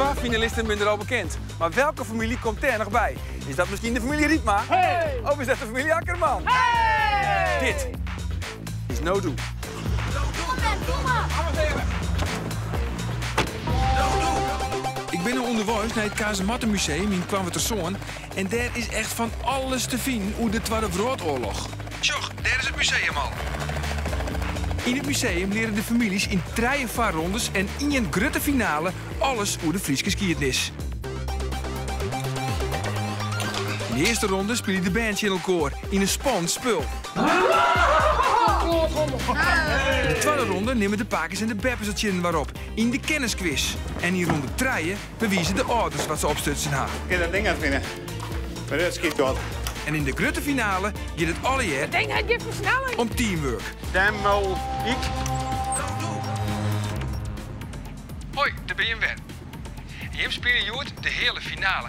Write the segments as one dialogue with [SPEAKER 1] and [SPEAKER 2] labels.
[SPEAKER 1] Twa finalisten binne der al bekend. Mar welke famylje komt dêr noch by? Is dat miskien de famylje Rypma? Of is dat de famylje Akkerman? Dit is No Doe. Ik bin no ûnderweis nei it Kazemattenmuseum yn Koarnwertersân en dêr is echt fan alles te finen oer de Twadde Wrâldoarloch. Sjoch, dêr is it museum al. Yn it museum leare de famyljes yn trije foarrondes en ien grutte finale alles oer de Fryske skiednis. Yn de earste ronde spylje de bern tsjin elkoar yn in spannend spul. Yn de twadde ronde nimme de pakes en de beppes it tsjin inoar op yn de kenniskwis. En yn ronde trije bewize de âlders wat se opstutsen ha.
[SPEAKER 2] Kin dat ding net fine. Maar dat schiet wat.
[SPEAKER 1] En yn de grutte finale giet it allegear om teamwork.
[SPEAKER 2] Demmel ik.
[SPEAKER 1] Hoi, dêr binne jim wer. Jim spylje hjoed de heale finale.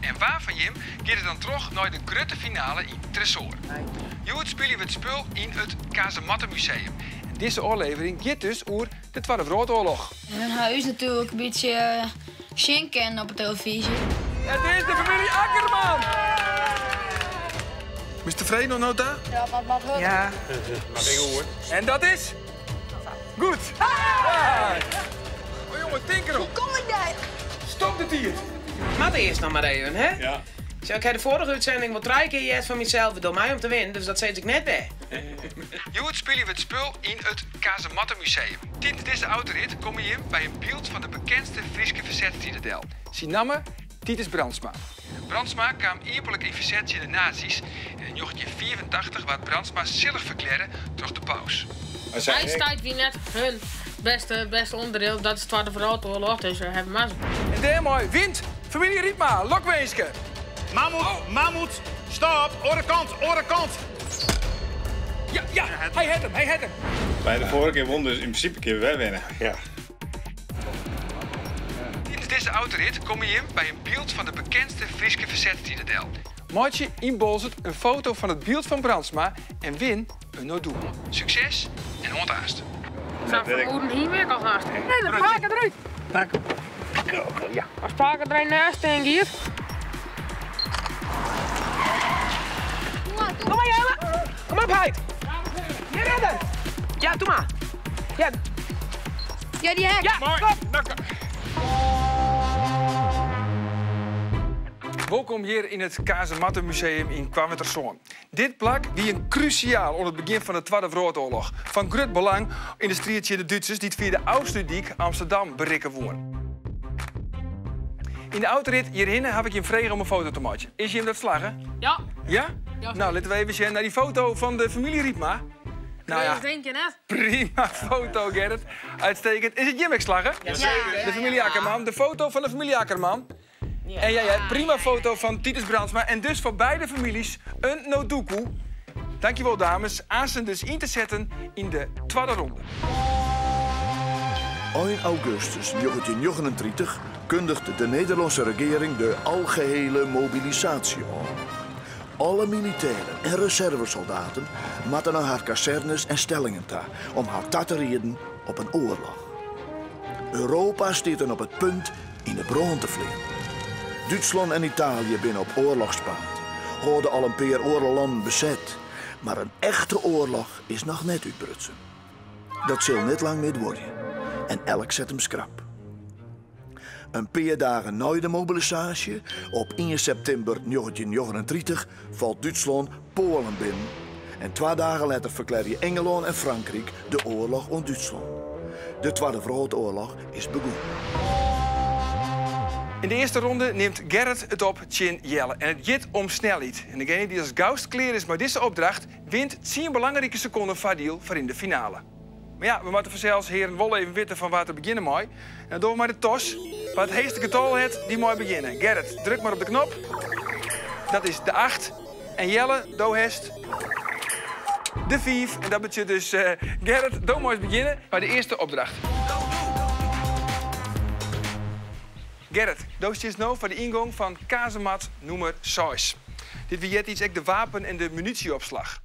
[SPEAKER 1] En wa fan jim giet der dan troch nei de grutte finale yn Tresoar? Hjoed spylje we it spul yn it Kazemattenmuseum. En dizze ôflevering giet dus oer de Twadde Wrâldoarloch.
[SPEAKER 3] En dan ha ús natuerlik in bytsje sjen kinnen op 'e telefyzje.
[SPEAKER 1] It is de famylje Akkerman! Bist tefreden oant no ta?
[SPEAKER 3] Ja, wat wat hurd.
[SPEAKER 4] Ja.
[SPEAKER 1] En dat is? Goed! Oh jonge, tink derom.
[SPEAKER 3] Hoe kom ik dêr?
[SPEAKER 1] Stop de tiid!
[SPEAKER 4] Moat earst noch mar even, hè?
[SPEAKER 2] Ja.
[SPEAKER 4] Sjoch, ik ha de foarige útsending wol trije kear heard fan mysels, it docht my om te winnen, dus dat sis ik net wer.
[SPEAKER 1] Hjoed spylje we it spul yn it Kazemattenmuseum. Tidens dizze autorit komme jim by in byld fan de bekendste Fryske fersetsstrider del. Syn namme, Titus Brandsma. Brandsma kaam iepenlik yn ferset tsjin de nazi's en yn njoggentjinhûndertfiifentachtich waard Brandsma sillich ferklearre troch de paus.
[SPEAKER 5] IJstijd wie net hun bêste bêste ûnderdiel, dat is Twadde Wrâldoarloch, dus we hawwe mazzel.
[SPEAKER 1] En dêrmei wint famylje Rypma. Lokwinske!
[SPEAKER 2] Mammoet, mammoet, stop, oare kant, oare kant!
[SPEAKER 1] Ja, ja, hy hat him, hy hat him!
[SPEAKER 2] By de foarige kear won, dus yn prinsipe kinne we wer winne. Ja.
[SPEAKER 1] Tidens dizze autorit komme jim by in byld fan de bekendste Fryske fersetsstrider del. Meitsje yn Boalsert in foto fan it byld fan Brandsma en win in Nodoe. Sukses en oant aanst.
[SPEAKER 5] Sa'n fermoeden hie ik al hast. Nee, de pake derút.
[SPEAKER 4] Ja.
[SPEAKER 5] As pake der een naast stean giet.
[SPEAKER 4] Kom mar Jelle. Kom op heit. Je redden. Ja, doe mar. Ja.
[SPEAKER 3] Ja, dy hek.
[SPEAKER 4] Ja, kom.
[SPEAKER 1] Wolkom hjir yn it Kazemattenmuseum yn Koarnwertersân. Dit plak wie in krúsjaal oan it begjin fan de Twadde Wrâldoarloch. Fan grut belang yn de striid tsjin de Dútsers dy't fia de Ofslútdyk Amsterdam berikke woene. Yn de autorit hjirhinne haw ik jim frege om in foto te meitsjen. Is jim dat slagge?
[SPEAKER 5] Ja.
[SPEAKER 1] Ja?
[SPEAKER 5] Ja.
[SPEAKER 1] Nou, litte we even sjen nei dy foto fan de famylje Rypma. Nou ja,
[SPEAKER 5] Denk je net?
[SPEAKER 1] prima foto, Gerrit. Uitstekend. Is it jim ek slagge?
[SPEAKER 4] Jaseker.
[SPEAKER 1] De famylje Akkerman. De foto fan de famylje Akkerman. En ja, ja, prima foto fan Titus Brandsma. En dus foar beide famyljes in Nodoekoe. Dankjewol, dames. Aansten dus yn te setten yn de twadde ronde.
[SPEAKER 6] Ein augustus 1939 kundigt de Nederlânske regearing de algehele mobilisaasje oan. Alle militêren en reservesoldaten moatte nei har kazernes en stellingen ta om har ta te rieden op in oarloch. Europa stiet dan op it punt yn 'e brân te fleanen. Dútslân en Italië binne op oarlochspaad, hâlde al in pear oare lannen beset, mar in echte oarloch is noch net útbrutsen. Dat sil net lang mear duorje en elk set him skrap. In pear dagen nei de mobilisaasje, op ien septimber njoggentjin njoggenentritich, falt Dútslân Poalen binnen en twa dagen letter ferklearje Ingelân en Frankryk de oarloch oan Dútslân. De Twadde Wrâldoarloch is begûn.
[SPEAKER 1] Yn de earste ronde nimt Gerrit it op tsjin Jelle en it giet om snelheid. En degene dy't as gaust klear is mei dizze opdracht wint tsien belangrike sekonden foardiel foar yn de finale. Mar ja, we moatte fansels hearen wol even witte fan wa't der begjinne mei. En dat dogge we mei de tos. Wa't it heechste getal hat, dy mei begjinne. Gerrit, druk mar op de knop. Dat is de acht. En Jelle, do hast de fiif. En dat betsjut dus, Gerrit, do meist begjinne mei de earste opdracht. Gerrit, do stiest no foar de yngong fan kazemat nûmer seis. Dit wie eartiids ek de wapen en de munysjeopslach.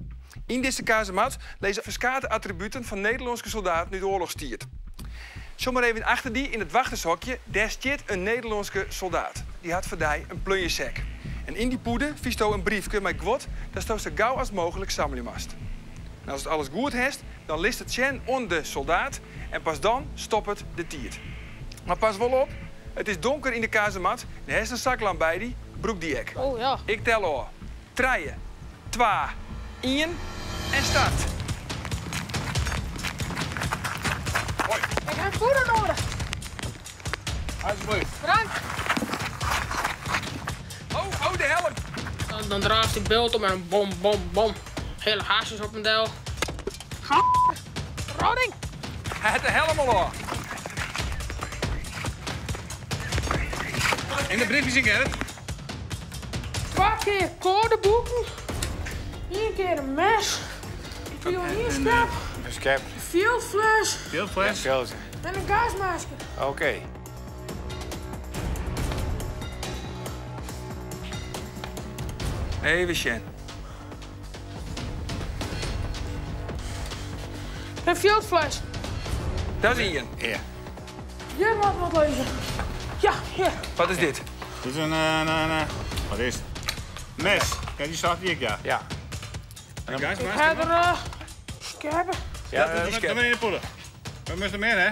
[SPEAKER 1] Yn dizze kazemat lizze ferskate attributen fan Nederlânske soldaten út oarlochstiid. Sjoch mar even achter dy yn it wachtershokje, dêr stiet in Nederlânske soldaat. Dy hat foar dy in plunjesek. En yn dy pûde fynsto in briefke mei guod datsto sa gau as mooglik sammelje moatst. En ast alles goed hast, dan litst it sjen oan de soldaat en pas dan stoppet de tiid. Mar pas wol op, it is donker yn de kazemat en hast in zaklamp by dy, brûk dy ek.
[SPEAKER 5] Oh ja.
[SPEAKER 1] Ik tel ôf. Trije, twa, ien en start!
[SPEAKER 5] Ik ha poeder noadich.
[SPEAKER 2] Alsjeblieft.
[SPEAKER 5] Bedankt.
[SPEAKER 1] Oh, oh, de helm!
[SPEAKER 5] Dan draaft die bult om en bom, bom, bom. Hele haasjes op en del. Rodding!
[SPEAKER 1] Hy hat de helm al ôf.
[SPEAKER 2] En de briefjes yn, Gerrit?
[SPEAKER 5] Twa kear koadeboeken, ien kear in mes, in pionierskep,
[SPEAKER 7] Een skep.
[SPEAKER 5] in fjildfles
[SPEAKER 2] Fjildfles.
[SPEAKER 7] Ja,
[SPEAKER 5] en in gasmasker.
[SPEAKER 7] Oké.
[SPEAKER 1] Even sjen.
[SPEAKER 5] In fjildfles.
[SPEAKER 1] Dat is ien.
[SPEAKER 2] Ja.
[SPEAKER 5] Hjir moat wat lizze. Ja, hjir.
[SPEAKER 1] Wat is dit?
[SPEAKER 2] Dit is een, wat is het? Mes. Ja, die staat hier, ja.
[SPEAKER 7] Ja.
[SPEAKER 2] En een
[SPEAKER 5] Ik
[SPEAKER 2] gasmasker.
[SPEAKER 5] ha der skeppen.
[SPEAKER 7] Ja,
[SPEAKER 1] Dat is die
[SPEAKER 2] Doe
[SPEAKER 1] skep.
[SPEAKER 2] maar in de poeder. We moeten meer, hè?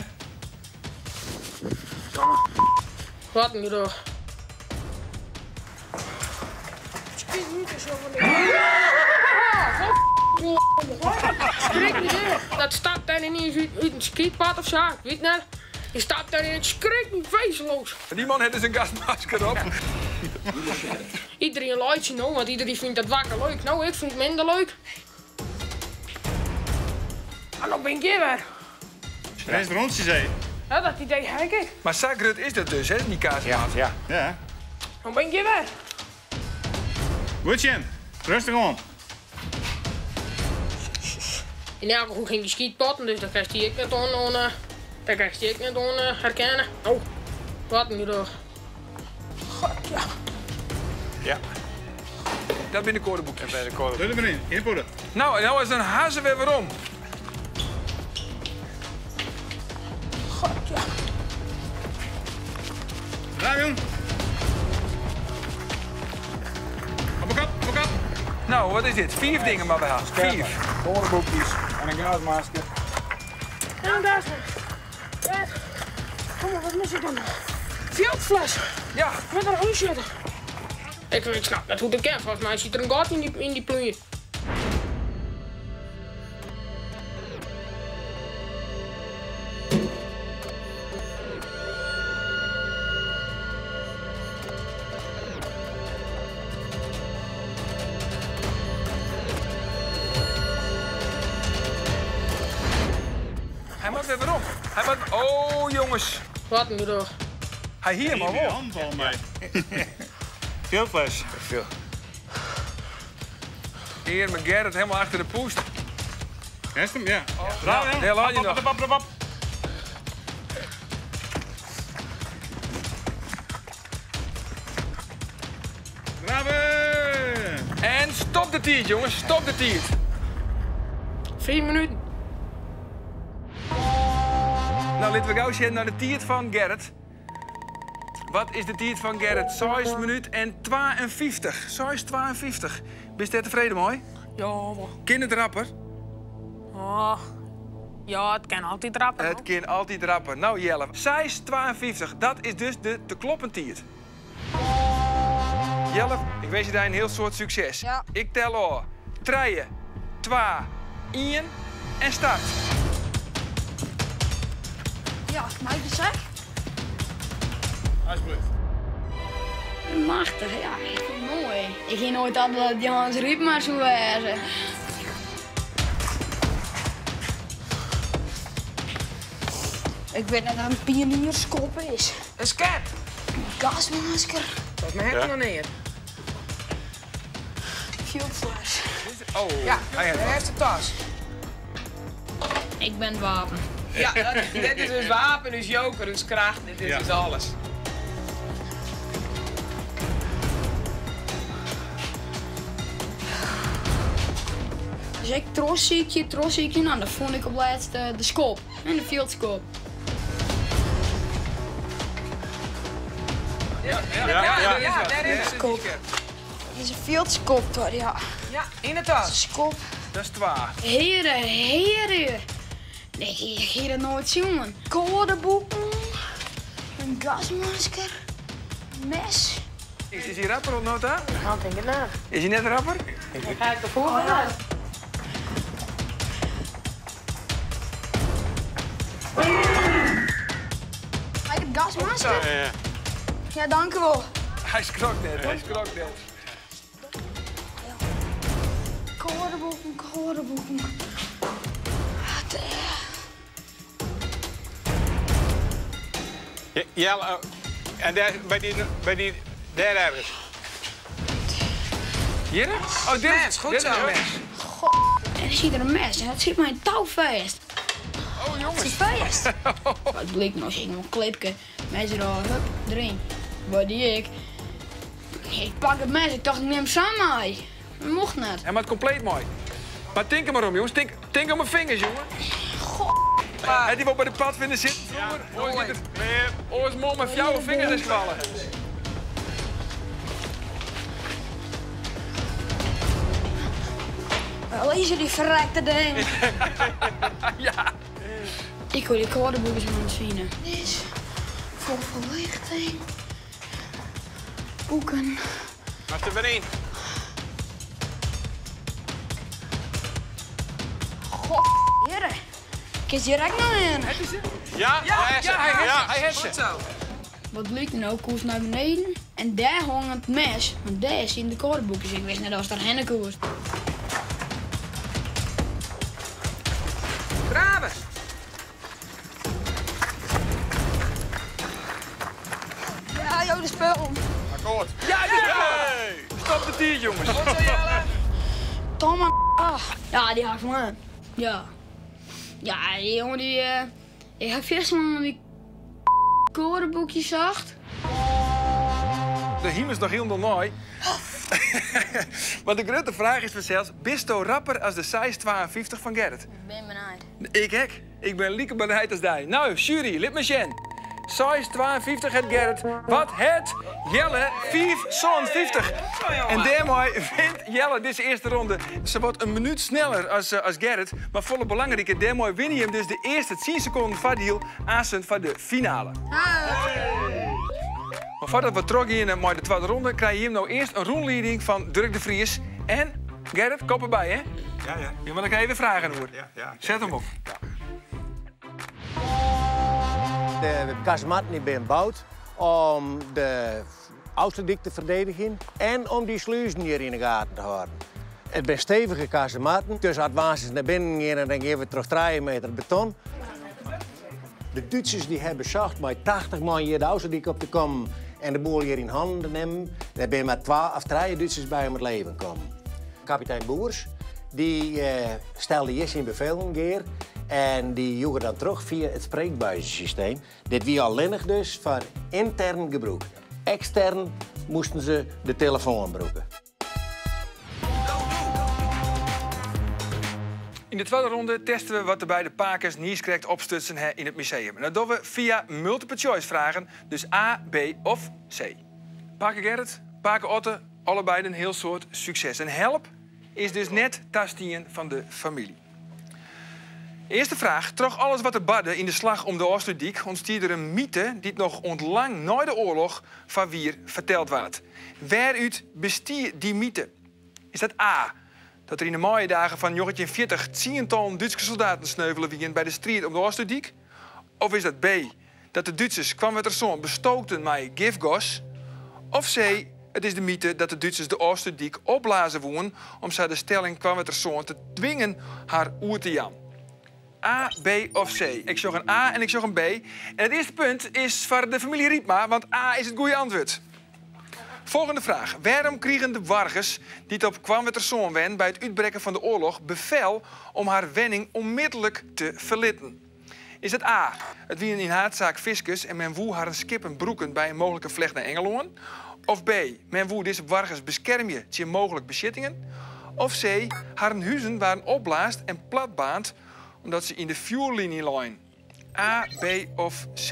[SPEAKER 5] Wat nu toch? Schiet niet zo van de. Schrik niet in. Dat stapt daar ineens uit een skietpad of zo, ik weet niet. Je stapt daar in het schrik me wezenloos.
[SPEAKER 1] Die man heeft dus een gasmasker op.
[SPEAKER 5] Iedereen luidt je nou, want iedereen vindt dat wakker leuk. Nou, ik vind het minder leuk. En dan ben ik hier weer.
[SPEAKER 2] Er is rondjes, hè?
[SPEAKER 5] Ja, dat idee heb ik.
[SPEAKER 1] Maar zo grut is dat dus, hè, die kazemat.
[SPEAKER 7] Ja, ja.
[SPEAKER 2] Ja.
[SPEAKER 5] Dan ben ik hier weer.
[SPEAKER 2] Goed, Jim. Rustig aan.
[SPEAKER 5] In elk geval ging die schietpotten, dus daar krijg je ik net on, daar krijg je ik net on herkennen. Oh, wat nu toch? God, ja.
[SPEAKER 7] Ja.
[SPEAKER 1] Dat binnen de korenboekjes.
[SPEAKER 7] Bij de koren.
[SPEAKER 2] Doe er maar in. In de poeder.
[SPEAKER 1] Nou, en nou is een hazen weer waarom.
[SPEAKER 5] God, ja.
[SPEAKER 2] Daar, jong. Op de kop, op de kop.
[SPEAKER 1] Nou, wat is dit? 4 dingen maar bij haar. 4.
[SPEAKER 7] Korenboekjes en een gasmasker.
[SPEAKER 5] En daar is het. Ja. Kom maar, wat mis ik dan nog? Fieldfles.
[SPEAKER 1] Ja.
[SPEAKER 5] Met een huis zitten. Ik snap net hoe dat kan. Volgens mij zit er een gat in die plunje.
[SPEAKER 1] Hij moet weer waarom. Hij moet... Oh, jongens.
[SPEAKER 5] Wat nu toch?
[SPEAKER 1] Hij hier maar
[SPEAKER 2] Die
[SPEAKER 1] wel.
[SPEAKER 2] handbal mee. Fieldfles.
[SPEAKER 7] Veel.
[SPEAKER 1] Eer met Gerrit helemaal achter de poest.
[SPEAKER 2] Is hem? Ja. Bravo, jong.
[SPEAKER 1] Heel laat je
[SPEAKER 2] Hop,
[SPEAKER 1] nog.
[SPEAKER 2] hop, hop, hop, hop. Bravo!
[SPEAKER 1] En stop de tiert, jongens. Stop de tiert.
[SPEAKER 5] 4 minuten.
[SPEAKER 1] Nou, laten we gauw zien naar de tiert van Gerrit. Wat is de tiert van Gerrit? 6 minuut en 52. 6,52. Ben je tevreden, mooi?
[SPEAKER 5] Ja, wel.
[SPEAKER 1] Kind het rapper?
[SPEAKER 5] Oh. Ja, het kan altijd rapper.
[SPEAKER 1] Het kan altijd rapper. Nou, Jelle, 6,52. Dat is dus de te kloppen tiert. Jelle, ik wens je daar een heel soort succes.
[SPEAKER 3] Ja.
[SPEAKER 1] Ik tel al. 3, 2, 1 en start.
[SPEAKER 3] Ja, maar je zeg.
[SPEAKER 2] Alsjeblieft.
[SPEAKER 3] Machtig, ja, ik vind het mooi. Ik ging nooit aan dat die Hans Riep maar zo wezen. Ik weet net dat een pionierskop is.
[SPEAKER 4] Een skep.
[SPEAKER 3] Een gasmasker.
[SPEAKER 4] Volgens mij heb je nog neer.
[SPEAKER 3] Fieldfles.
[SPEAKER 1] Oh,
[SPEAKER 4] Ja,
[SPEAKER 1] hij heeft
[SPEAKER 4] hij heeft de tas.
[SPEAKER 3] Ik ben wapen.
[SPEAKER 4] Ja, dit is dus wapen, dus joker, dus kracht, dit is
[SPEAKER 2] Ja.
[SPEAKER 4] dus alles.
[SPEAKER 3] Dus ik trossiekje, trossiekje. Nou, dat vond ik op laatst de skop. En de fieldscope.
[SPEAKER 1] Ja, ja, ja, dêr is it.
[SPEAKER 3] Skop. Dit is in fjildskop, toch? Ja.
[SPEAKER 4] Ja, yn de tas.
[SPEAKER 3] Skop.
[SPEAKER 1] Dat is twa.
[SPEAKER 3] Heare, heare. Nee, ik hie dat noait sjoen. Koadeboeken, in gasmasker, mes.
[SPEAKER 1] Is hy rapper oant no ta?
[SPEAKER 5] Nou, tink it net.
[SPEAKER 1] Is hy net rapper?
[SPEAKER 5] Dêr ha ik gefoel fan net.
[SPEAKER 3] Mei ik it gasmasker? Ja, dankewol.
[SPEAKER 1] Hy skrok net, hy skrok net.
[SPEAKER 3] Koadeboeken, koadeboeken. Wat
[SPEAKER 2] Jelle, en dêr, by dy, by dy, dêr ergens.
[SPEAKER 1] Hjir? Oh, dit is,
[SPEAKER 4] Goed
[SPEAKER 1] dit is
[SPEAKER 4] zo.
[SPEAKER 1] een mes.
[SPEAKER 3] En dan zit er een mes en dat zit mij een touw vast.
[SPEAKER 1] Oh, jongens.
[SPEAKER 3] Het zit vast. Het bleek nog een clipje. Mes er al, hup, erin. Wat die ik? Ik pak het mes, ik dacht ik neem hem samen mee. Dat mocht net.
[SPEAKER 1] En maar het compleet mooi. Maar tink er maar om, jongens. Tink, tink om mijn vingers, jongen.
[SPEAKER 3] Goh.
[SPEAKER 1] Hij die wel bij de pad vinden zitten vroeger. Ooit is het- Ooit is mooi met jouw vingers is gevallen.
[SPEAKER 3] Lees die verrekte ding.
[SPEAKER 1] Ja.
[SPEAKER 3] Ik hoor die koordenboekjes aan het vinden. Dit is voor verlichting. Boeken.
[SPEAKER 2] Maar er weer in.
[SPEAKER 3] Goh, heren. Ik is direct nog in.
[SPEAKER 2] Ja, hij is
[SPEAKER 1] Ja, hij heeft
[SPEAKER 2] Ja.
[SPEAKER 1] ze. Hij heeft ze.
[SPEAKER 4] Goed zo.
[SPEAKER 3] Wat bleek nou, koers naar beneden. En daar hong het mes. Want daar is in de koordenboekjes. Ik wist net als daar heen koers.
[SPEAKER 4] Graven.
[SPEAKER 3] Ja, joh, de spul.
[SPEAKER 2] Akkoord.
[SPEAKER 1] Ja, dit is akkoord. Stop de tier, jongens.
[SPEAKER 4] Goed zo, Jelle.
[SPEAKER 3] Tom ah. Ja, die haakt me aan. Ja. Ja, die jongen die... ik heb gisteren die koordenboekjes zag.
[SPEAKER 1] De hiem is nog helemaal mooi. Maar de grote vraag is vanzelfs, bist u rapper als de 652 van Gerrit?
[SPEAKER 3] Ik ben benieuwd.
[SPEAKER 1] Ik hek. Ik ben lieke benijd als die. Nou, jury, lid me zien. 652 het Gerrit. Wat het? Jelle, 550. En daarmee wint Jelle deze eerste ronde. Ze wordt een minuut sneller als Gerrit. Maar volle belangrijke, daarmee win je hem dus de eerste 10 seconden van deal aan van de finale. Maar voordat we terug gaan naar de tweede ronde, krijg je hem nou eerst een rondleiding van Dirk de Vries. En Gerrit, kop erbij, hè?
[SPEAKER 2] Ja, ja.
[SPEAKER 1] Ja, maar dan kan je weer vragen hoor.
[SPEAKER 2] Ja, ja.
[SPEAKER 1] Zet hem op.
[SPEAKER 8] De kazematten die zijn gebouwd om de Afsluitdijk te verdedigen en om die sluizen hier in de gaten te houden. Het zijn stevige kazematten, dus als we naar binnen gaan en dan geven we terug 3 meter beton. De Duitsers die hebben gezocht met 80 man hier de Afsluitdijk op te komen en de boel hier in handen te nemen. Daar zijn maar 12 of 3 Duitsers bij om het leven komen. Kapitein Boers die stelde eerst zijn bevelen neer en die joegen dan terug via het spreekbuizensysteem. Dit wie alleenig dus voor intern gebruik. Extern moesten ze de telefoon gebruiken.
[SPEAKER 1] In de tweede ronde testen we wat de beide pakers nieuwskrijgt opstutsen hè in het museum. En dat doen we via multiple choice vragen, dus A, B of C. Paken Gerrit, Paken Otte, allebei een heel soort succes. En help is dus net tastien van de familie. Eerste vraag. Troch alles wat er badde in de slag om de Afsluitdijk ontstier er een mythe die nog ontlang na de oorlog van wier verteld werd. Waaruit bestier die mythe? Is dat A? Dat er in de mooie dagen van 1940 tientallen Duitse soldaten sneuvelen wien bij de strijd om de Afsluitdijk? Of is dat B? Dat de Duitsers kwam met er bestookten met gifgas? Of C? Het is de mythe dat de Duitsers de Afsluitdijk opblazen woen om ze de stelling kwam met er te dwingen haar oer te jan. A, B of C? Ik zag een A en ik zag een B. En het eerste punt is voor de familie Riepma, want A is het goede antwoord. Volgende vraag. Waarom kregen de Wargers, die het op Kwamwetterzoon wen bij het uitbreken van de oorlog, bevel om haar wenning onmiddellijk te verlitten? Is het A, het wien in haatzaak fiscus en men woe haar een skippen broeken bij een mogelijke vlecht naar Engeloon? Of B, men woe deze Wargers beschermje tegen mogelijk bezittingen? Of C, haar huizen waren opblaast en platbaand omdat ze in de vuurlinie lijn? A, B of C?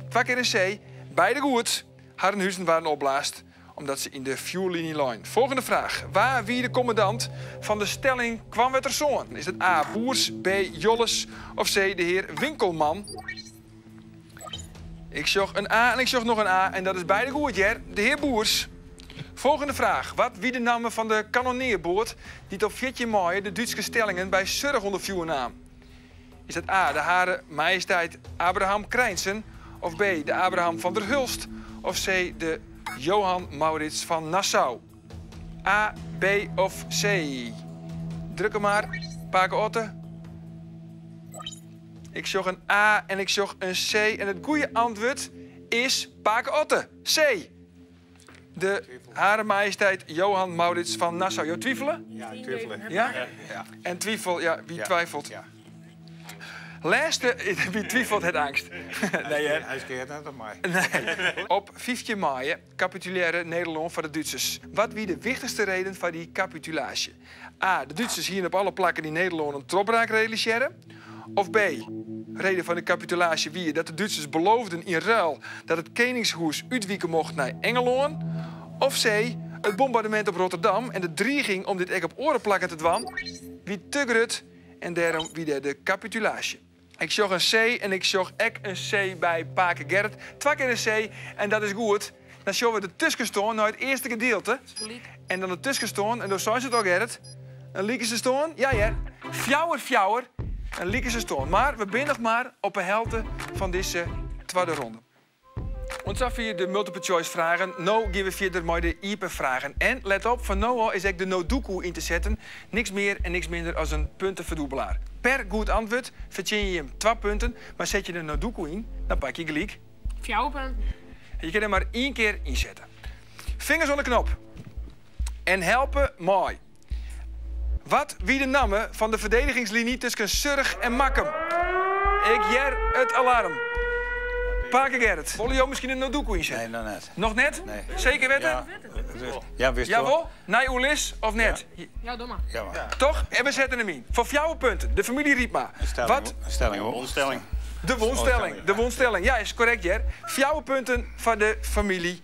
[SPEAKER 1] Twee keer een C, beide goed. Harren huzen waarden opblaasd omdat se yn de fjoerliny lein. Folgjende fraach, Wa wie de kommandant fan de stelling Koarnwertersân? Is it A. Boers, B. Jolles of C. de hear Winkelman? Ik sjoch in A en ik sjoch noch in A en dat is beide goed hear. De hear Boers. Folgjende fraach, Wat wie de namme fan de kanonnearboat dy't op 14 maaie de Dútske stellingen by Surch ûnder fjoer naam? Is dat A, de Hare Majesteit Abraham Crijnssen of B, de Abraham van der Hulst of C, de Johan Maurits van Nassau? A, B of C? Druk mar, pake Otte. Ik sjoch in A en ik sjoch in C en it goede antwurd is pake Otte, C. De Hare Majesteit Johan Maurits van Nassau. Jo twivele?
[SPEAKER 2] Ja, ik twivele.
[SPEAKER 1] Ja? Ja. En twivel, ja, wie twijfelt? Ja. Lêste, wie twijfelt het angst.
[SPEAKER 2] Nee, hè? Hy skeart net op my.
[SPEAKER 1] Nee. Op 15 maaie kapitulearre Nederlân foar de Dútsers. Wat wie de wichtichste reden foar dy kapitulaasje? A. De Dútsers hiene op alle plakken yn Nederlân in trochbraak realisearre. Of B. Reden fan de kapitulaasje wie dat de Dútsers beloofden yn ruil dat it keningshûs útwike mocht nei Engelân. Of C. It bombardemint op Rotterdam en de driging om dit ek op oare plakken te dwaan wie te grut en dêrom wie der de kapitulaasje. Ik sjoch in C en ik sjoch ek in C by pake Gerrit. Twa kear in C en dat is goed. Dan sjogge we de tuskenstân nei it earste gedielte. En dan de tuskenstân, en do seist it al Gerrit, in likense stân. Ja hear, fjouwer fjouwer, in likense stân. Mar we binne noch mar op 'e helte fan dizze twadde ronde. Oant safier de multiple choice fragen. No gean we fierder mei de iepen fragen. En let op, fan no ôf is ek de Nodoekoe yn te setten. Niks mear en niks minder as in punteferdûbelaar. Per goed antwurd fertsjinje jim twa punten, mar set je de Nodoekoe yn, dan pak je gelyk.
[SPEAKER 5] Fjouwer punten.
[SPEAKER 1] Je kinne mar ien kear ynsette. Fingers oan de knop. En helpe mei. Wat wie de namme fan de ferdedigingsliny tusken Surch en Makkum? Ik hear it alarm. Pake Gerrit, wolle jo miskien in Nodoekoe ynsette?
[SPEAKER 2] Nee, noch net.
[SPEAKER 1] Noch net?
[SPEAKER 2] Nee.
[SPEAKER 1] Seker witte?
[SPEAKER 2] Ja, ja wist
[SPEAKER 1] Jawol? Nei oerlis of net?
[SPEAKER 5] Ja, doe mar.
[SPEAKER 2] Ja, mar.
[SPEAKER 1] Toch? En we setten him yn. Foar fjouwer punten. De famylje Rypma.
[SPEAKER 2] Stelling,
[SPEAKER 1] Wat?
[SPEAKER 2] stelling, wûnstelling.
[SPEAKER 1] De wûnstelling. De wûnstelling. Ja, is korrekt hear. Fjouwer punten foar de famylje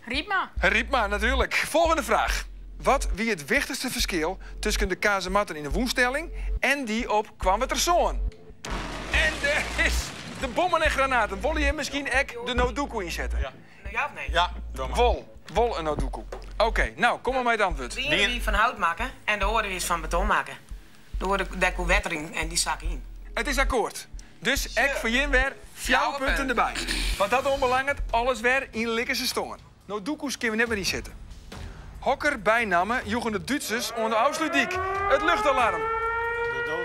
[SPEAKER 5] Rypma.
[SPEAKER 1] Rypma, natuerlik. Folgjende fraach. Wat wie it wichtichste ferskil tusken de kazematten yn de wûnstelling en dy op Koarnwertersân? En dêr is de bommen en granaten. Wolle jim miskien ek de Nodoekoe ynsette?
[SPEAKER 4] Ja of nee?
[SPEAKER 2] Ja, doe mar.
[SPEAKER 1] Wol. Wol in Nodoekoe. Oké, no, kom mar mei it antwurd.
[SPEAKER 4] De iene wie fan hout makke en de oare wie fan beton makke. De oare, dêr koe wetter yn en dy sakke yn.
[SPEAKER 1] It is akkoart. Dus ek foar jim wer fjouwer punten derby. Wat dat oanbelanget, alles wer yn likense stân. Nodoekoes kinne we net mear ynsette. Hokker bynamme joegen de Dútsers oan de Ofslútdyk? It luchtalarm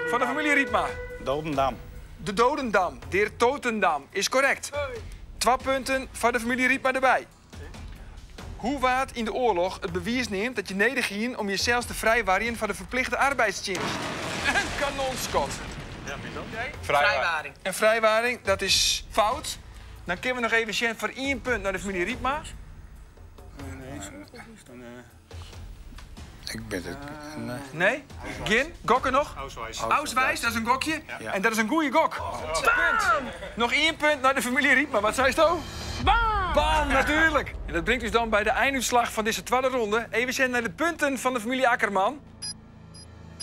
[SPEAKER 1] fan de famylje Rypma.
[SPEAKER 2] Dodendam.
[SPEAKER 1] De Dodendam, Der Totendam, is korrekt. Twa punten foar de famylje Rypma derby. Hoe waard yn de oarloch it bewiis neamd dat je nedich hienen om jesels te frijwarjen foar de ferplichte arbeidstsjinst? In kanonskot.
[SPEAKER 4] Frijwaring.
[SPEAKER 1] In frijwaring, dat is fout. Dan kinne we noch even sjen foar ien punt nei de famylje Rypma.
[SPEAKER 2] Ik bin it.
[SPEAKER 1] Nee? Gjin? Gokken noch?
[SPEAKER 2] Ausweis.
[SPEAKER 1] Ausweis, dat is in gokje. En dat is in goede gok. Punt. Noch ien punt nei de famylje Rypma. Wat seisto?
[SPEAKER 5] Bam!
[SPEAKER 1] Bam, natuerlik. En dat bringt ús dan by de einútslach fan dizze twadde ronde. Even sjen nei de punten fan de famylje Akkerman.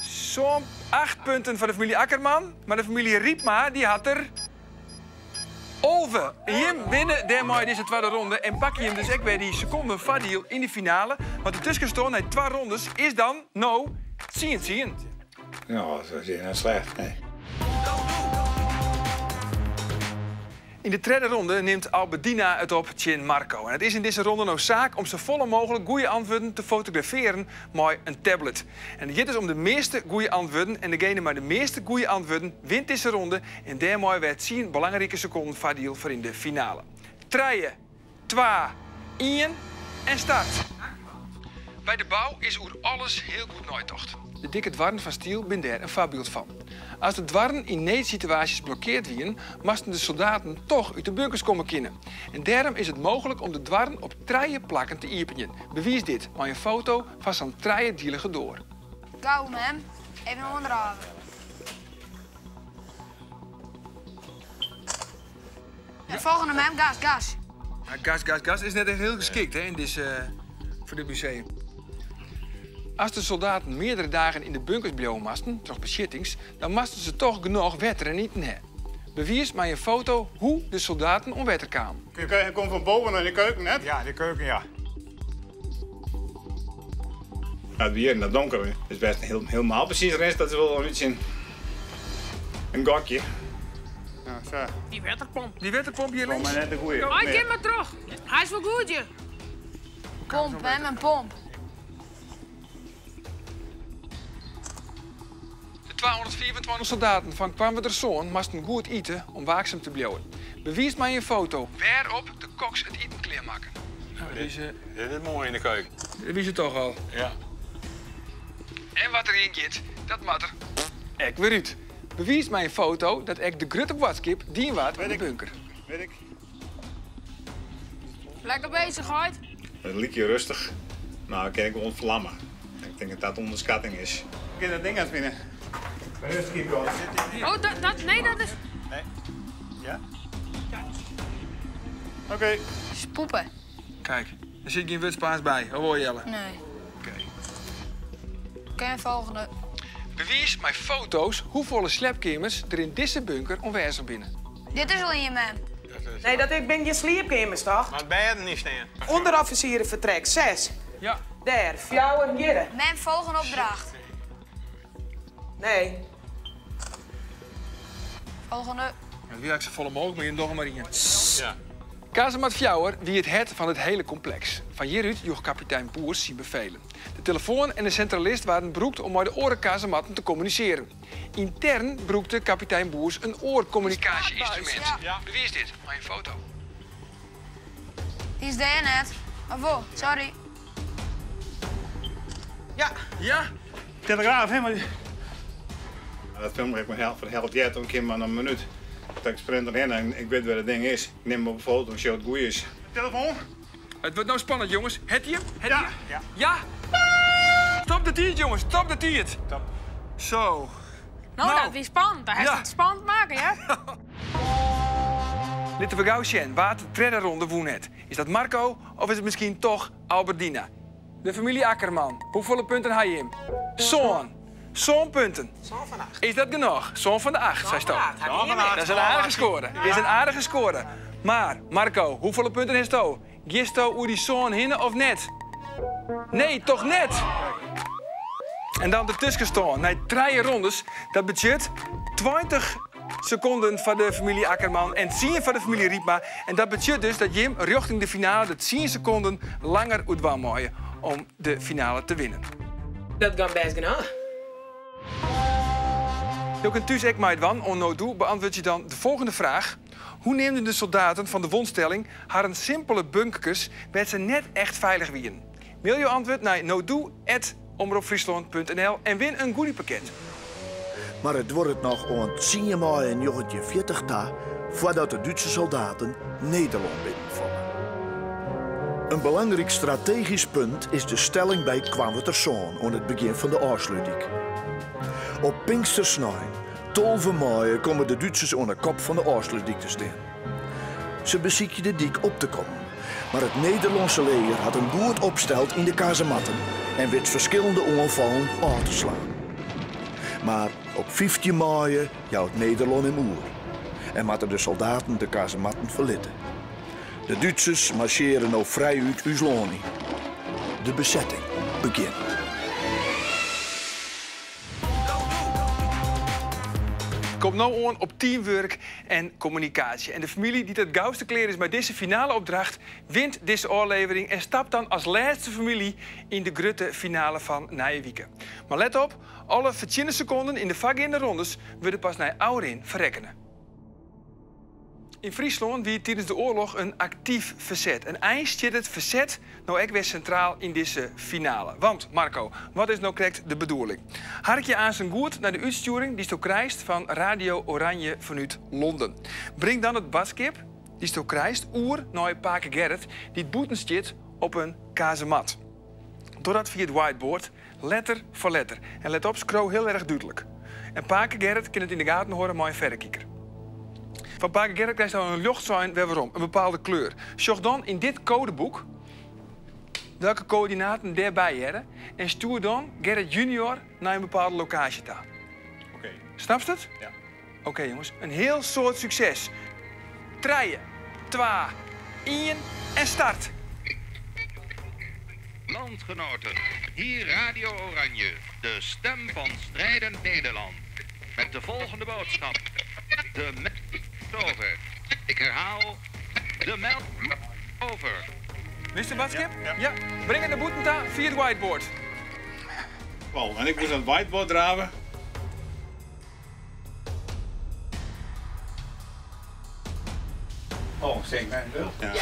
[SPEAKER 1] Sa'n acht punten foar de famylje Akkerman, mar de famylje Rypma dy hat der 11. Jim winne dêrmei dizze twadde ronde en pakke jim dus ek wer dy sekonden foardiel yn de finale. Want de tuskenstân nei twa rondes is dan no 10-10.
[SPEAKER 2] No, dat is net slecht, nee.
[SPEAKER 1] Yn de tredde ronde nimt Alberdina it op tsjin Marco. En it is yn dizze ronde no saak om safolle mooglik goede antwurden te fotografearjen mei in tablet. En it giet dus om de measte goede antwurden en degene mei de measte goede antwurden wint dizze ronde en dêrmei wer tsien belangrike sekonden foardiel foar yn de finale. Trije, twa, ien en start! By de bou is oer alles hiel goed neitocht. De dikke doarren fan stiel binne dêr in foarbyld fan. As de doarren yn needsituaasjes blokkeard wienen, moasten de soldaten toch út de bunkers komme kinne. En dêrom is it mooglik om de doarren op trije plakken te iepenjen. Bewiis dit mei in foto fan sa'n trijedielige doar.
[SPEAKER 3] Gau, mem. Even oandrave. De folgjende, mem. Gas, gas.
[SPEAKER 1] Gas, gas, gas is net echt hiel geskikt hè, yn dizze, foar dit museum. As de soldaten meardere dagen yn de bunkers bliuwe moasten troch besjittings, dan moasten se toch genôch wetter en iten ha. Bewiis mei in foto hoe de soldaten oan wetter kamen.
[SPEAKER 2] Je komt fan boven nei de keuken, net? Ja, de keuken, ja. Het bier in dat donker is best heel, helemaal precies rest. Dat is wel een beetje een gokje. Ja, zo.
[SPEAKER 5] Die wetterpomp.
[SPEAKER 1] Die wetterpomp hier links?
[SPEAKER 2] Maar net de goeie.
[SPEAKER 5] Oh, ik ken maar terug. Hij is wel goed, je.
[SPEAKER 3] Pomp, hè, mijn pomp.
[SPEAKER 1] De 224 soldaten fan Koarnwertersân moasten goed ite om waaksom te bliuwen. Bewiis mei in foto wêrop't de koks it iten klearmakken. Nou, deze,
[SPEAKER 7] Dit is moai yn de keuken.
[SPEAKER 1] Dit wie se toch al.
[SPEAKER 7] Ja.
[SPEAKER 1] En wat der yn giet, dat moat der ek wer út. Bewiis mei in foto dat ek de grutte boadskip dien waard yn de bunker.
[SPEAKER 2] Weet ik.
[SPEAKER 5] Lekker bezig, heit.
[SPEAKER 2] Het liep je rustig, maar ik kan gewoon vlammen. Ik denk dat dat onderschatting is. Ik kan dat ding uitvinden. Rustig,
[SPEAKER 5] Oh, dat, dat, nee, dat is...
[SPEAKER 2] Nee. Ja? Oké.
[SPEAKER 3] Spoepen.
[SPEAKER 1] Kijk, der sit gjin wurd Spaans by. Of wol, Jelle?
[SPEAKER 3] Nee.
[SPEAKER 1] Oké.
[SPEAKER 3] Oké, volgende.
[SPEAKER 1] Bewiis mei foto's hoefolle sliepkeamers der yn dizze bunker oanwêzich binne.
[SPEAKER 3] Dit is al ien, mem.
[SPEAKER 4] Nee, dat binne gjin sliepkeamers, toch?
[SPEAKER 7] Mar bêden net stean.
[SPEAKER 4] Ûnderoffisierenfertrek, 6.
[SPEAKER 1] Ja.
[SPEAKER 4] Dêr, fjouwer, hjirre.
[SPEAKER 3] Mem, volgende opdracht.
[SPEAKER 4] Nee.
[SPEAKER 3] Volgende.
[SPEAKER 1] Het wie sa folle mooglik, mar jim dogge mar ien.
[SPEAKER 7] Ja.
[SPEAKER 1] Kazemat fjouwer wie it hert fan it hiele kompleks. Fan hjirút joech kapitein Boers syn befelen. De telefoan en de sintralist waarden brûkt om mei de oare kazematten te kommunisearjen. Yntern brûkte kapitein Boers in oar kommunikaasje-ynstrumint.
[SPEAKER 3] Ja.
[SPEAKER 1] Bewiis dit mei in foto.
[SPEAKER 3] Die is dêr net. Of wol, sorry.
[SPEAKER 4] Ja.
[SPEAKER 1] Ja?
[SPEAKER 2] Telegraaf, hè? Maar... Dat film ik me helpt jet een keer maar een minuut. Dat ik sprint erin en ik weet waar het ding is. Ik neem hem op een foto en show het goed is. Telefoon?
[SPEAKER 1] Het wordt nou spannend, jongens. Het hier? Het
[SPEAKER 2] Ja.
[SPEAKER 1] hier?
[SPEAKER 2] Ja.
[SPEAKER 1] Ja? Stop de tiid, jongens. Stop de tiid.
[SPEAKER 2] Stop.
[SPEAKER 1] Zo.
[SPEAKER 5] Nou,
[SPEAKER 1] Nou.
[SPEAKER 5] dat is spannend. Hij
[SPEAKER 1] Ja.
[SPEAKER 5] het spannend maken, ja?
[SPEAKER 1] Litte we gau sjen wa't de tredde ronde wûn hat. Is dat Marco of is it miskien toch Alberdina? De famylje Akkerman. Hoefolle punten ha jim? Sân. Sân punten.
[SPEAKER 4] Sân fan acht.
[SPEAKER 1] Is dat genôch? Sân fan de acht, sei
[SPEAKER 4] van
[SPEAKER 1] sto.
[SPEAKER 4] acht. Hat ien
[SPEAKER 1] Dat is in aardige skoare. Dit is in aardige skoare. Mar, Marco, hoefolle punten hasto? Giesto oer dy sân hinne of net? Nee, toch net? En dan de tuskenstân. Nei trije rondes, dat betsjut 20 sekonden foar de famylje Akkerman en 10 foar de famylje Riepma. En dat betsjut dus dat jim rjochting de finale de 10 sekonden langer oer dwaan meie om de finale te winnen.
[SPEAKER 4] Dat giet bêst genôch.
[SPEAKER 1] Jo kinne thús ek meidwaan. Oan No Doe beäntwurdzje dan de folgjende fraach. Hoe neamden de soldaten fan de Wondstelling harren simpele bunkerkes wêr't se net echt feilich wienen? Mail jo antwurd nei nodoe@omropfryslân.nl en win in goodiepakket.
[SPEAKER 6] Mar it duorret noch oant 10 maaie 1940 ta foardat de Dútske soldaten Nederlân binnenfalle. In belangryk strategysk punt is de stelling by Koarnwertersân oan it begjin fan de Ofslútdyk. Op Pinkstersnein, 12 maaie, komme de Dútsers oan de kop fan de Ofslútdyk te stean. Se besykje de dyk op te kommen, mar it Nederlânske leger hat him goed opsteld yn de kazematten en wit ferskillende oanfallen ôf te slaan. Mar op 15 maaie jout Nederlân him oer en moatte de soldaten de kazematten ferlitte. De Dútsers marsjearje no frijút ús lân yn. De besetting begjint.
[SPEAKER 1] Komt no oan op teamwurk en kommunikaasje. En de famylje dy't it gauste klear is mei dizze finale opdracht, wint dizze ôflevering en stapt dan as lêste famylje yn de grutte finale fan nije wike. Mar let op, alle fertsjinne sekonden yn de foargeande rondes wurde pas nei ôfrin ferrekkene. Yn Fryslân wie tidens de oarloch in aktyf ferset. En eins stiet it ferset no ek wer sintraal yn dizze finale. Want, Marco, wat is no krekt de bedoeling? Harkje aansen goed nei de útstjoering dy'tsto krijst fan Radio Oranje fanút Londen. Bring dan it boadskip dy'tsto krijst oer nei pake Gerrit, dy't bûten stiet op in kazemat. Doch dat fia it whiteboard, letter foar letter. En let op, skriuw hiel erch dúdlik. En pake Gerrit kin it yn de gaten hâlde mei in ferrekiker. Fan pake Gerrit krijst no in ljochtsein wer werom, in bepaalde kleur. Sjoch dan yn dit kodeboek welke koördinaten dêrby hearre en stjoer dan Gerrit junior nei in bepaalde lokaasje ta.
[SPEAKER 2] Oké.
[SPEAKER 1] Snapst it?
[SPEAKER 2] Ja.
[SPEAKER 1] Oké jonges, in hiel soad sukses. Trije, twa, ien en start!
[SPEAKER 9] Landgenoten, hier Radio Oranje, de stem van strijdend Nederland. Met de volgende boodschap. De melk over. Ik herhaal, de melk over.
[SPEAKER 1] Wist de boadskip? Ja. Bring it nei bûten ta fia it whiteboard.
[SPEAKER 2] Wel, en ik moest aan het whiteboard draven. Oh, steek ik mijn beeld? Ja.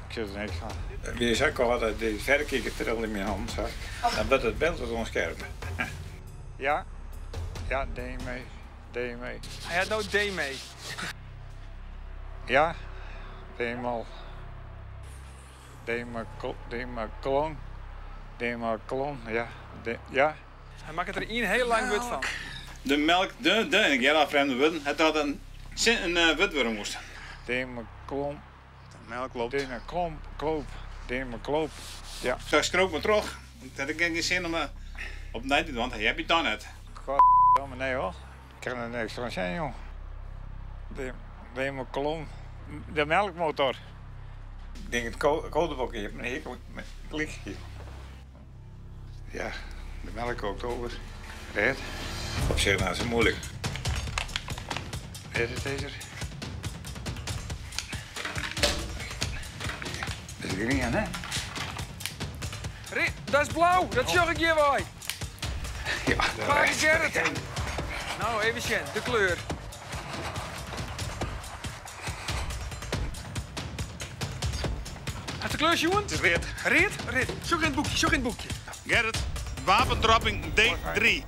[SPEAKER 2] Ik zit er niks van. Wie zei ik al dat de verrekijker trilde in mijn hand zag. Dan werd het beeld wat onscherp. Ja, ja, D mee, D mee.
[SPEAKER 1] Hij had nou D mee.
[SPEAKER 2] Ja, D mal. D maar klon. D maar klon, ja. D, ja.
[SPEAKER 1] Hy makket der ien hiel lang wurd fan.
[SPEAKER 2] De melk, de, de, en ik hear al frjemde wurden, het had in sin in wurd wurde moest. D maar klom. De melk loopt. D maar klom, kloop. D maar kloop, ja. Sa skrook me troch, dat ik gjin sin om opnij te dwaan, want hy heb je dan net. God, nee hoor. Ik kan er niks van zijn, jong. De, de maar klom. De melkmotor. Ik denk het codeboekje, maar hier komt het klik hier. Ja, de melk kookt over. Red. Op zich nou is het moeilijk. Is het deze? Dat is grien, hè?
[SPEAKER 1] Dat is blauw, dat zag ik hier wel.
[SPEAKER 2] Ja,
[SPEAKER 1] Pake Gerrit. Nou, even zien, de kleur. Hat de kleur, Sjoen?
[SPEAKER 2] Het is read.
[SPEAKER 1] Read? Read. Zoek in het boekje, zoek in het boekje.
[SPEAKER 2] Gerrit, wapendropping D3.
[SPEAKER 5] D.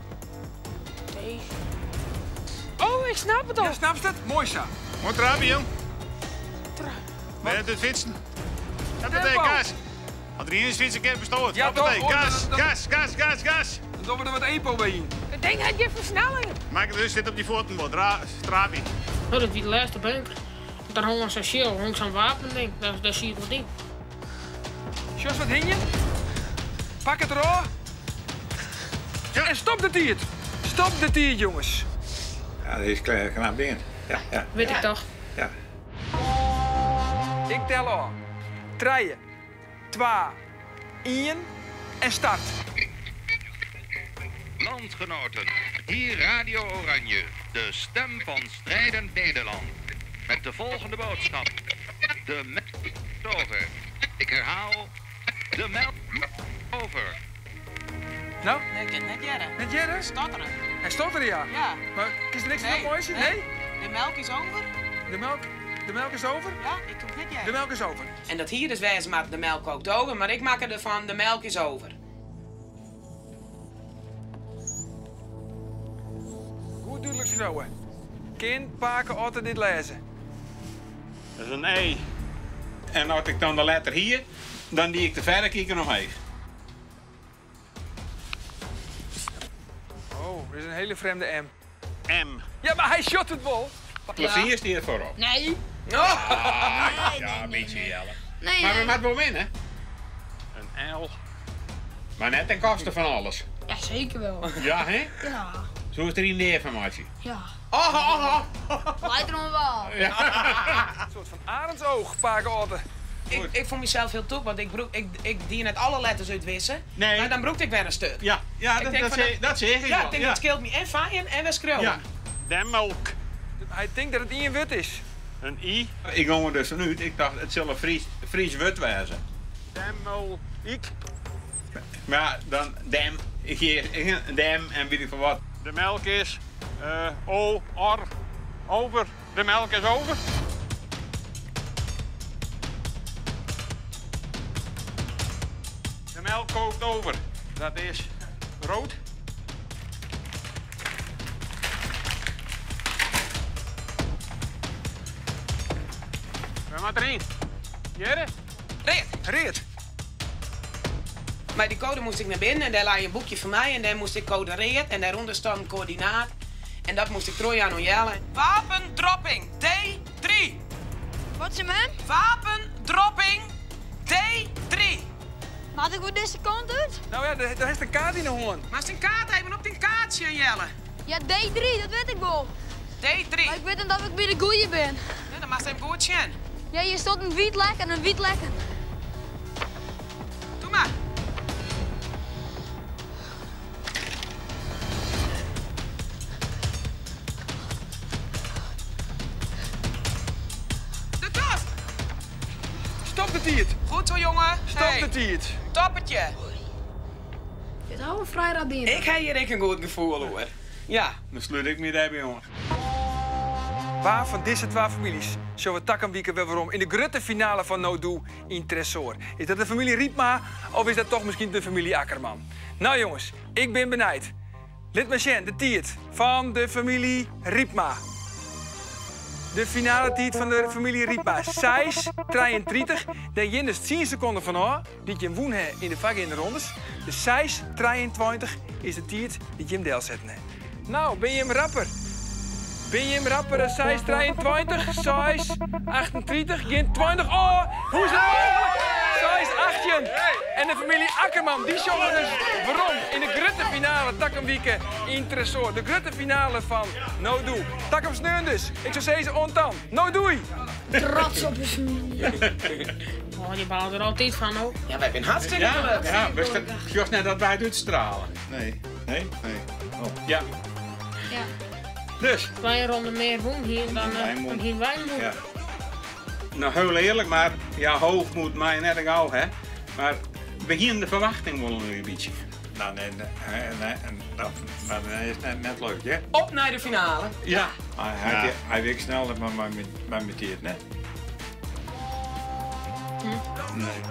[SPEAKER 5] Oh, ik snap het al.
[SPEAKER 1] Ja, snap je het? Mooi zo.
[SPEAKER 2] Mooi trappen, jong. Ben je het fietsen? Dat betekent gas. Als er hier is fietsen, kan bestoord.
[SPEAKER 1] Ja,
[SPEAKER 2] Dat betekent
[SPEAKER 1] toch?
[SPEAKER 2] gas, gas, gas, gas, gas.
[SPEAKER 1] Dan doen we er wat EPO bij in.
[SPEAKER 5] Ik denk dat je versnelling.
[SPEAKER 2] Maak het dus zit op die voeten, trapie.
[SPEAKER 5] Nou, dat is de laatste bunker. Daar hangt zo'n shield, hangt zo'n wapending. Daar zie je wat in.
[SPEAKER 1] Jos, wat hing je? Pak het erop. Ja. En stop de tiert. Stop de tiert, jongens.
[SPEAKER 2] Ja, dat is klein, knap ding. Ja, ja.
[SPEAKER 5] Weet ik toch.
[SPEAKER 2] Ja.
[SPEAKER 1] Ik tel al. 3, 2, 1 en start.
[SPEAKER 9] Landgenoten, hier Radio Oranje, de stem van strijdend Nederland. Met de volgende boodschap. De melk over. Ik herhaal, de melk over.
[SPEAKER 1] Nou?
[SPEAKER 4] Nee, ik ken net Jerre.
[SPEAKER 1] Net Jerre?
[SPEAKER 4] Stotteren.
[SPEAKER 1] Hij stotterde, ja.
[SPEAKER 4] Ja.
[SPEAKER 1] Maar is er niks
[SPEAKER 4] Nee,
[SPEAKER 1] nog moois? Nee.
[SPEAKER 4] nee. De melk is over.
[SPEAKER 1] De melk is over?
[SPEAKER 4] Ja, ik kom net Jerre.
[SPEAKER 1] De melk is over.
[SPEAKER 4] En dat hier is wijze maar de melk kookt over, maar ik maak ervan de melk is over.
[SPEAKER 1] Goed duidelijk schreeuwen. Kind, paken, altijd dit lezen.
[SPEAKER 7] Dat is een E. En als ik dan de letter hier, dan die ik de verrekijker nog even.
[SPEAKER 1] Oh, dit is een hele vreemde M.
[SPEAKER 7] M.
[SPEAKER 1] Ja, maar hij shot het wel.
[SPEAKER 7] Plezier is die er voorop.
[SPEAKER 3] Nee.
[SPEAKER 7] Oh. Ja, een beetje jelle.
[SPEAKER 3] Nee,
[SPEAKER 7] Maar we
[SPEAKER 3] nee.
[SPEAKER 7] moeten wel winnen. Een L. Maar net ten koste van alles.
[SPEAKER 3] Ja, zeker wel.
[SPEAKER 7] Ja, hè?
[SPEAKER 3] Ja.
[SPEAKER 7] Zo is er een neer van, Martje.
[SPEAKER 3] Ja.
[SPEAKER 7] Oh, oh, oh.
[SPEAKER 3] Lijkt er nog wel.
[SPEAKER 7] Ja.
[SPEAKER 1] Een soort van arendsoog, paken altijd.
[SPEAKER 4] Ik vond mezelf heel tof, want ik die net alle letters uitwissen.
[SPEAKER 7] Nee.
[SPEAKER 4] Maar dan broekte ik weer een stuk.
[SPEAKER 7] Ja, ja,
[SPEAKER 4] Ik denk van
[SPEAKER 7] dat zeg ik
[SPEAKER 4] Ja,
[SPEAKER 7] wel.
[SPEAKER 4] ik denk
[SPEAKER 7] Ja.
[SPEAKER 4] dat scheelt me en fijn en we schreeuwen.
[SPEAKER 7] Ja. De melk.
[SPEAKER 1] Hij denkt dat het één wit is.
[SPEAKER 7] Een I. Ik ging er dus vanuit. Ik dacht, het zal een Fries wit wezen. Dem, ik. Maar ja, dan dem. Ik geef dem en weet ik veel wat. De melk is O, R, over. De melk is over. De melk kookt over. Dat is rood. We moeten erin. Jerre?
[SPEAKER 4] Reed.
[SPEAKER 1] Reed.
[SPEAKER 4] Mei dy koade moast ik nei binnen en dêr lei in boekje foar my en dêr moast ik koade read en dêrûnder stond in koördinaat en dat moast ik trochjaan oan Jelle. Wapendropping D3.
[SPEAKER 3] Wat sei mem?
[SPEAKER 4] Wapendropping D3.
[SPEAKER 3] Moat ik oer dizze kant út?
[SPEAKER 1] No ja, dêr hast in kaart yn 'e hân.
[SPEAKER 4] Moatst in kaart even op dyn kaart sjen, Jelle.
[SPEAKER 3] Ja, D3, dat wit ik wol.
[SPEAKER 4] D3.
[SPEAKER 3] Mar ik wit net of ik by de goeie bin.
[SPEAKER 4] Nee, dan moatst even goed sjen.
[SPEAKER 3] Ja, hjir stiet in wyt lekken, in wyt lekken.
[SPEAKER 4] Doe mar. De top!
[SPEAKER 1] Stop de tiid!
[SPEAKER 4] Goed zo, jongen.
[SPEAKER 1] Stop de tiid!
[SPEAKER 4] Toppetje!
[SPEAKER 3] Dit hou we frij rap dien.
[SPEAKER 4] Ik ha hjir ek in goed gefoel oer. Ja.
[SPEAKER 7] Dan slút ik my dêrby oan.
[SPEAKER 1] Wa fan dizze twa famyljes sjogge we takom wike wer werom yn de grutte finale fan No Doe yn Tresoar? Is dat de famylje Rypma of is dat toch miskien de famylje Akkerman? Nou jonges, ik bin benijd. Lit my sjen de tiid fan de famylje Rypma. De finale tiid fan de famylje Rypma, 6:33. Dêr gean dus 10 sekonden fan ôf dy't jim wûn ha yn de foargeande rondes. De 6:23 is de tiid dy't jim delsetten ha. Nou, bin jim rapper? Bin jim rapper as 6:23, 6:38, gjin 20, oh, hoe is dat mooglik? 6:18. En de famylje Akkerman, dy sjogge we dus werom yn de grutte finale takom wike yn Tresoar. De grutte finale fan No Doe. Takom sneon dus. Ik soe sizze oant dan. No doei!
[SPEAKER 3] Trots op je famylje.
[SPEAKER 5] Oh, dy baalt der altyd fan, no.
[SPEAKER 4] Ja, wy binne hartstikke
[SPEAKER 7] Ja,
[SPEAKER 4] gelukkig.
[SPEAKER 7] ja, wist it, sjochst net dat wy it útstralen.
[SPEAKER 2] Nee. Nee? Nee. Oh.
[SPEAKER 7] Ja.
[SPEAKER 3] Ja.
[SPEAKER 7] Dus.
[SPEAKER 5] Wy in ronde mear wûn hienen dan, dan hienen wy wûn.
[SPEAKER 7] Ja. Nou, heel eerlijk, maar ja, hoofd moet mij net gauw, hè. Maar we hienen de verwachting wol in bytsje.
[SPEAKER 2] Nou, nee, nee, nee, dat, dat is net, net leuk, hè?
[SPEAKER 4] Op nei de finale.
[SPEAKER 7] Ja.
[SPEAKER 2] Maar hy, ja. hy wik sneller mei, mei, mei myn tiid, né?
[SPEAKER 5] Hm.
[SPEAKER 2] Nee.